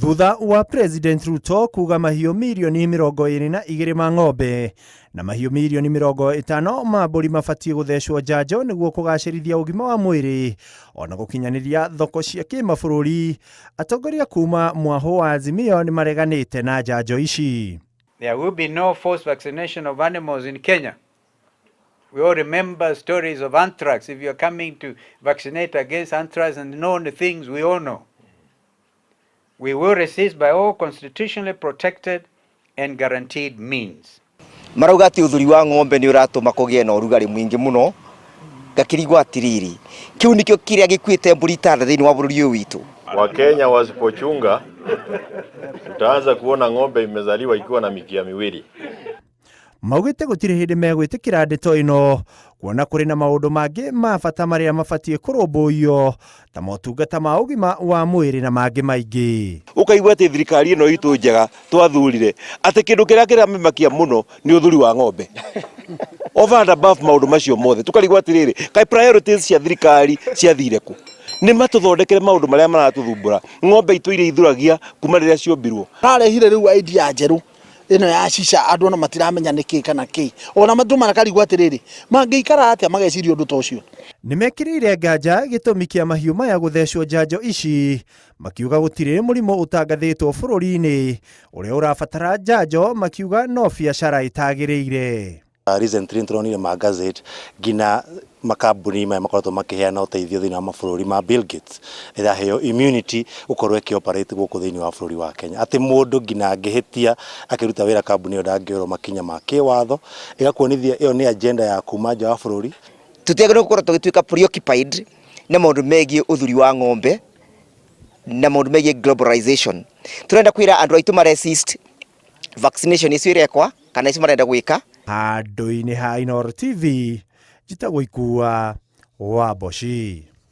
Thutha wa President Ruto kuga mahiũ mirioni 22 ma ng'ombe na mahiũ mirioni 50 ma mbũri mabatiĩ gũthecwo njanjo nĩguo kũgacĩrithia ũgima wa mwĩrĩ ona gũkinyanĩria thoko cia kĩmabũrũri, atongoria kuma mwahũ wa Azimio nĩ mareganĩte na njanjo ici. There will be no forced vaccination of animals in Kenya. We all remember stories of anthrax. If you're coming to vaccinate against anthrax and known things we all know. We will resist by all constitutionally protected and guaranteed means. Marauga atĩ ũthuri wa ng'ombe nĩ ũratũma kũgĩe na ũrugarĩ mũingĩ mũno. Ngakĩrigwo atĩrĩrĩ, kĩu nĩkĩo kĩrĩa gĩkuĩte mbũri tanda thĩinĩ wa bũrũri ũyũ witũ? Wakenya wasipochunga, tutaanza kuona ng'ombe imezaliwa ikiwa na mikia miwili. Maugĩte gũtirĩ hĩndĩ megwĩtĩkĩra ndeto ĩno kuona kũrĩ na maũndũ mangĩ ma bata marĩa mabatiĩ kũrũmbũiyo ta motungata ma ũgima wa mwĩrĩ na mangĩ maingĩ. Ũkaigua atĩ thirikari ĩno itũ njega twathurire atĩ kĩndũ kĩrĩa kĩramĩmakia mũno nĩ ũthuri wa ng'ombe over and above maũndũ macio mothe. Tũkarigwo atĩrĩrĩ, kaĩ priorities cia thirikari ciathire kũ? Nĩ matũthondekere maũndũ marĩa maratũthumbũra. Ng'ombe itũ iria ithuragia kuma rĩrĩa ciombirwo. Ararehire rĩu idea njerũ ĩno ya shisha, andũ ona matiramenya nĩ kĩ kana kĩ, ona matũ makarigwo atĩrĩrĩ, mangĩikara atĩa mageciria ũndũ ta ũcio. Nĩ mekĩrĩire nganja gĩtũmi kĩa mahiũ maya gũthecwo njanjo ici, makiuga gũtirĩ mũrimũ ũtangathĩtwo bũrũri-inĩ ũrĩa ũrabatara njanjo, makiuga no biacara ĩtagĩrĩire. Recently nĩtũronire ma gazette nginya makambuni maya makoretwo makĩheana ũteithio thĩinĩ wa mabũrũri ma Bill Gates ĩraheo immunity gũkorwo ĩkĩ operate gũkũ thĩinĩ wa bũrũri wa Kenya, atĩ mũndũ nginya angĩhĩtia akĩruta wĩra kambuni ĩyo ndangĩoerwo makinya ma kĩwatho. Ĩgakuonithia ĩyo nĩ agenda ya kuma nja wa bũrũri. Tũtiagĩrĩirwo gũkorwo tũgĩtuĩka preoccupied na maũndũ megiĩ ũthuri wa ng'ombe na maũndũ megiĩ globalization. Tũrenda kwĩra andũ aitũ ma resist vaccination icio irekwa kana icio marenda gwĩka. Handũ-inĩ ha Inooro TV, njĩtagwo Ikua wa Mboci.